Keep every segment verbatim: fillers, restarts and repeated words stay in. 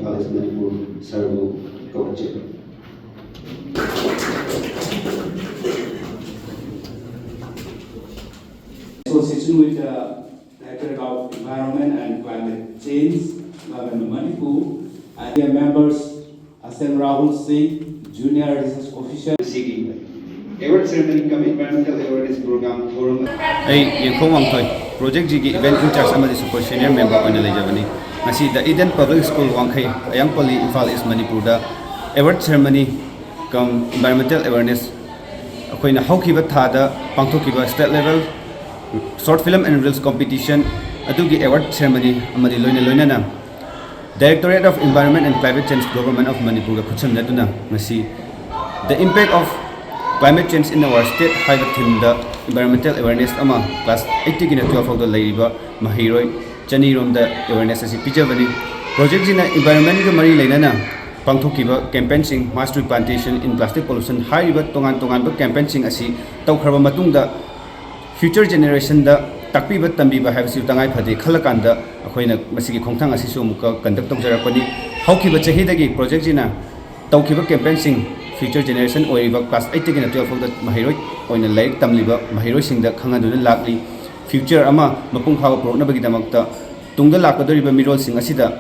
College Manipur, ꯁꯔꯕꯨ ꯀꯧꯔꯛꯆꯔꯤ꯫ Association with the Directorate of Environment and Climate Change, Government of Manipur, and their members, Assam Rahul Singh, Junior Research Officer. ꯁꯤꯒꯤ award ceremony cum environmental awareness program ꯊꯧꯔꯝ ꯑꯩ ꯌꯦꯡꯈꯣꯡ ꯋꯥꯡꯊꯣꯏ, project ꯁꯤꯒꯤ event in charge ꯑꯃꯗꯤ super senior member ꯑꯣꯏꯅ ꯂꯩꯖꯕꯅꯤ꯫ ꯉꯁꯤ The Eden Public School ꯋꯥꯡꯈꯩ, ꯑꯌꯥꯡꯄꯜꯂꯤ, ꯏꯝꯐꯥꯜ ꯏꯁ, ꯃꯅꯤꯄꯨꯔꯗ award ceremony cum environmental awareness ꯑꯩꯈꯣꯏꯅ ꯍꯧꯈꯤꯕ ꯊꯥꯗ ꯄꯥꯡꯊꯣꯛꯈꯤꯕ state level short film and reels competition ꯑꯗꯨꯒꯤ award ceremony ꯑꯃꯗꯤ ꯂꯣꯏꯅ ꯂꯣꯏꯅꯅ Directorate of Environment and Climate Change, Government of ꯃꯅꯤꯄꯨꯔꯒ ꯈꯨꯠꯁꯝꯅꯗꯨꯅ ꯉꯁꯤ The Impact of Climate Change in Our State ꯍꯥꯏꯕ theme ꯗ environmental awareness ꯑꯃ class eight ꯇꯒꯤꯅ twelve ꯐꯥꯎꯗ ꯂꯩꯔꯤꯕ ꯃꯍꯩꯔꯣꯏ ꯆꯅꯤꯔꯣꯝꯗ awareness ꯑꯁꯤ ꯄꯤꯖꯕꯅꯤ꯫ Project ꯁꯤꯅ environment ꯀ ꯃꯔꯤ ꯂꯩꯅꯅ ꯄꯥꯡꯊꯣꯛꯈꯤꯕ campaign ꯁꯤꯡ, mass tree plantation, in plastic pollution ꯍꯥꯏꯔꯤꯕ ꯇꯣꯉꯥꯟ ꯇꯣꯉꯥꯟꯕ campaign ꯁꯤꯡ ꯑꯁꯤ ꯇꯧꯈ꯭ꯔꯕ ꯃꯇꯨꯡꯗ future generation ꯗ ꯇꯥꯛꯄꯤꯕ ꯇꯝꯕꯤꯕ ꯍꯥꯏꯕꯁꯤ ꯇꯉꯥꯏ ꯐꯗꯦ ꯈꯜꯂꯀꯥꯟꯗ ꯑꯩꯈꯣꯏꯅ ꯃꯁꯤꯒꯤ ꯈꯣꯡꯊꯥꯡ ꯑꯁꯤꯁꯨ ꯑꯃꯨꯛꯀ conduct ꯇꯧꯖꯔꯛꯄꯅꯤ꯫ ꯍꯧꯈꯤꯕ ꯆꯍꯤꯗꯒꯤ project ꯁꯤꯅ ꯇꯧꯈꯤꯕ campaign ꯁꯤꯡ future generation ꯑꯣꯏꯔꯤꯕ class eight ꯇꯒꯤꯅ twelve ꯐꯥꯎꯗ ꯃꯍꯩꯔꯣꯏ ꯑꯣꯏꯅ ꯂꯥꯏꯔꯤꯛ ꯇꯝꯂꯤꯕ ꯃꯍꯩꯔꯣꯏꯁꯤꯡꯗ ꯈꯪꯍꯟꯗꯨꯅ ꯂꯥꯛꯂꯤ꯫ Future ꯑꯃ ꯃꯄꯨꯡ ꯐꯥꯕ ꯄꯨꯔꯛꯅꯕꯒꯤꯗꯃꯛꯇ ꯇꯨꯡꯗ ꯂꯥꯛꯀꯗꯧꯔꯤꯕ ꯃꯤꯔꯣꯜꯁꯤꯡ ꯑꯁꯤꯗ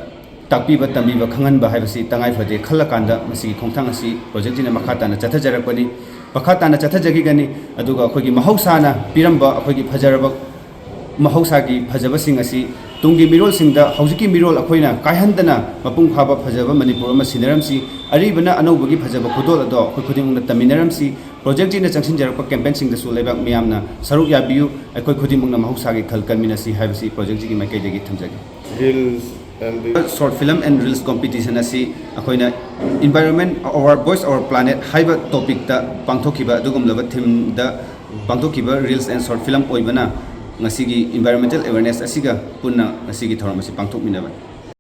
ꯇꯥꯛꯄꯤꯕ ꯇꯝꯕꯤꯕ ꯈꯪꯍꯟꯕ ꯍꯥꯏꯕꯁꯤ ꯇꯉꯥꯏ ꯐꯗꯦ ꯈꯜꯂꯀꯥꯟꯗ ꯃꯁꯤꯒꯤ ꯈꯣꯡꯊꯥꯡ ꯑꯁꯤ project ꯁꯤꯅ ꯃꯈꯥ ꯇꯥꯅ ꯆꯠꯊꯖꯔꯛꯄꯅꯤ꯫ ꯃꯈꯥ ꯇꯥꯅ ꯆꯠꯊꯖꯈꯤꯒꯅꯤ꯫ ꯑꯗꯨꯒ ꯑꯩꯈꯣꯏꯒꯤ ꯃꯍꯧꯁꯥꯅ ꯄꯤꯔꯝꯕ ꯑꯩꯈꯣꯏꯒꯤ ꯐꯖꯔꯕ ꯃꯍꯧꯁꯥꯒꯤ ꯐꯖꯕꯁꯤꯡ ꯑꯁꯤ ꯇꯨꯡꯒꯤ ꯃꯤꯔꯣꯜꯁꯤꯡꯗ ꯍꯧꯖꯤꯛꯀꯤ ꯃꯤꯔꯣꯜ ꯑꯩꯈꯣꯏꯅ ꯀꯥꯏꯍꯟꯗꯅ ꯃꯄꯨꯡ ꯐꯥꯕ ꯐꯖꯕ ꯃꯅꯤꯄꯨꯔ ꯑꯃ ꯁꯤꯟꯅꯔꯝꯁꯤ꯫ ꯑꯔꯤꯕꯅ ꯑꯅꯧꯕꯒꯤ ꯐꯖꯕ ꯈꯨꯗꯣꯜ ꯑꯗꯣ ꯑꯩꯈꯣꯏ ꯈꯨꯗꯤꯡꯃꯛꯅ ꯇꯝꯃꯤꯟꯅꯔꯝꯁꯤ꯫ Project ꯁꯤꯅ ꯆꯪꯁꯤꯟꯖꯔꯛꯄ campaign ꯁꯤꯡꯗꯁꯨ ꯂꯩꯕꯥꯛ ꯃꯤꯌꯥꯝꯅ ꯁꯔꯨꯛ ꯌꯥꯕꯤꯌꯨ꯫ ꯑꯩꯈꯣꯏ ꯈꯨꯗꯤꯡꯃꯛꯅ ꯃꯍꯧꯁꯥꯒꯤ ꯈꯜ ꯀꯟꯃꯤꯟꯅꯁꯤ ꯍꯥꯏꯕꯁꯤ project ꯁꯤꯒꯤ ꯃꯥꯏꯀꯩꯗꯒꯤ ꯊꯝꯖꯒꯦ꯫ Reels and the short film and reels competition ꯑꯁꯤ ꯑꯩꯈꯣꯏꯅ Environment, Our Voice, Our Planet ꯍꯥꯏꯕ topic ꯇ ꯄꯥꯡꯊꯣꯛꯈꯤꯕ ꯑꯗꯨꯒꯨꯝꯂꯕ theme ꯗ ꯄꯥꯡꯊꯣꯛꯈꯤꯕ reels and short film ꯑꯣꯏꯕꯅ ꯉꯁꯤꯒꯤ environmental awareness ꯑꯁꯤꯒ ꯄꯨꯟꯅ ꯉꯁꯤꯒꯤ ꯊꯧꯔꯝ ꯑꯁꯤ ꯄꯥꯡꯊꯣꯛꯃꯤꯟꯅꯕꯅꯤ꯫